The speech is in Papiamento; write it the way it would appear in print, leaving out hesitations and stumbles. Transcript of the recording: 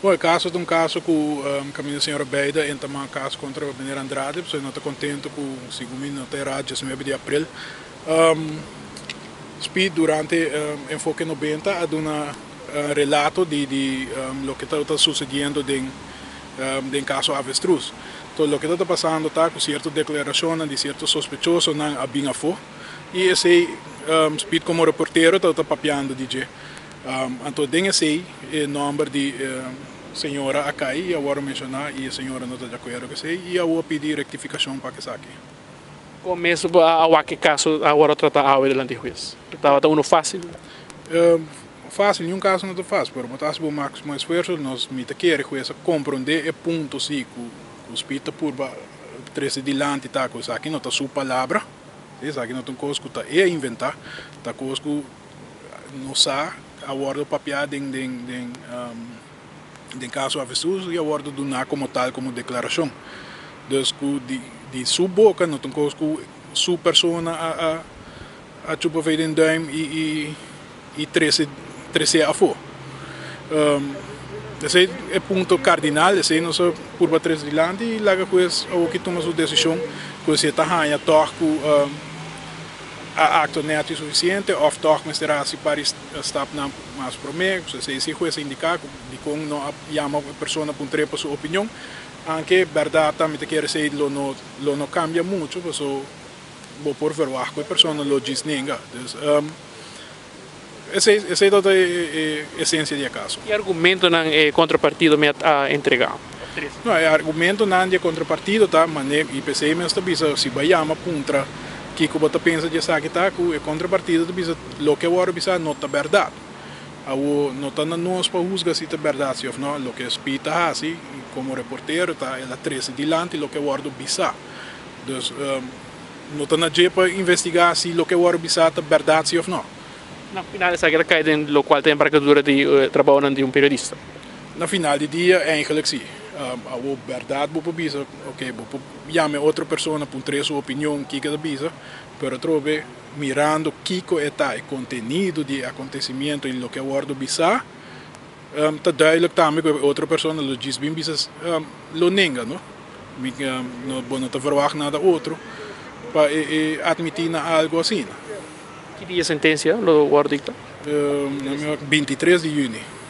Bon, e kaso ta un kaso ku kaminda señora Beida entamá kaso kontra meneer Andrade, pasobra e no ta kontentu ku segun mi no ta erá diesnuebe di aprel. Speed durante Enfoke Nobenta a duna relato di di loke tabata susediendo den den kaso Avestruz. Enton loke tabata pasando ta ku sierto deklarashonnan di sierto sospechosonan a bin afó i esei Speed komo reportero tabata papiando di dje. Anto den esei e nòmber di e señora a kai i a wòrdu menshoná i e señora no ta di akuerdo ku esei i awor a pidi rektifikashon pa esaki. Kon mes bo a wak e kaso a wòrdu tratá awe delante di hues? Tabata unu fásil? Fásil, niun kaso no ta fásil, pero bo ta hasi bo máksimo esfuerso. Nos mi ta kere hues a komprondé e punto si ku Speed ta purba trese dilanti ta ku esaki no ta su palabra, esaki no ta un kos ku ta e a inventá, ta kos ku Nos sa a wordo papia den den den den caso Avestruz y a wordo duna como tal como declaracion. Dus cu di di su boca no ta un cos cu su persona a a a chupa vey den duim y y y trece trece afo. Esey e punto cardinal, esey nos a purba trece dilanti y laga huez awoki tuma su decision cu si e ta haya tog cu A aktua nèt i sufisiente òf tòg mester hasi par di stapnan mas promé? Esei si hues a indiká ku dikon no a yama e persona puntr'é pa su opinion. Anke bèrdat ta mi ta kere esei lo no lo no kambia muchu paso bo por verwagt ku e persona lo djis nenga. Dus esei esei tabata e esensia di e kaso. Ki argumentonan e kontrapartido mi a entregá? No, e argumentonan di e kontrapartido ta mane i p'esei mes ta bisa si bo a yama puntra kiko bo ta pensa di esaki ta ku e kontrapartido ta bisa loke a wòrdu bisá no ta bèrdat. Awor no ta na nos pa husga si ta bèrdat si òf no, loke Speed ta hasi komo reportero ta el a trese dilanti loke a wòrdu bisá. Dus no ta na dje pa investigá si loke a wòrdu bisá ta bèrdat si òf no. Na final esaki ta kai den lokual ta embarkadura di trabounan di un periodista. Na final di dia eigenlijk si. Awor bèrdat bo por bisa oke bo por yama e otro persona puntr'é su opinion kiko e ta bisa, pero atrobe mirando kiko e ta e kontenido di e akontesimiento i loke a wòrdu bisá ta duidelijk tambe ku e otro persona lo djis bin bisa lo nenga no. Mi bo no ta verwagt nada otro pa e atmití na algu asina. Ki dia sentensia lo wòrdu dikta? 23 di yüni.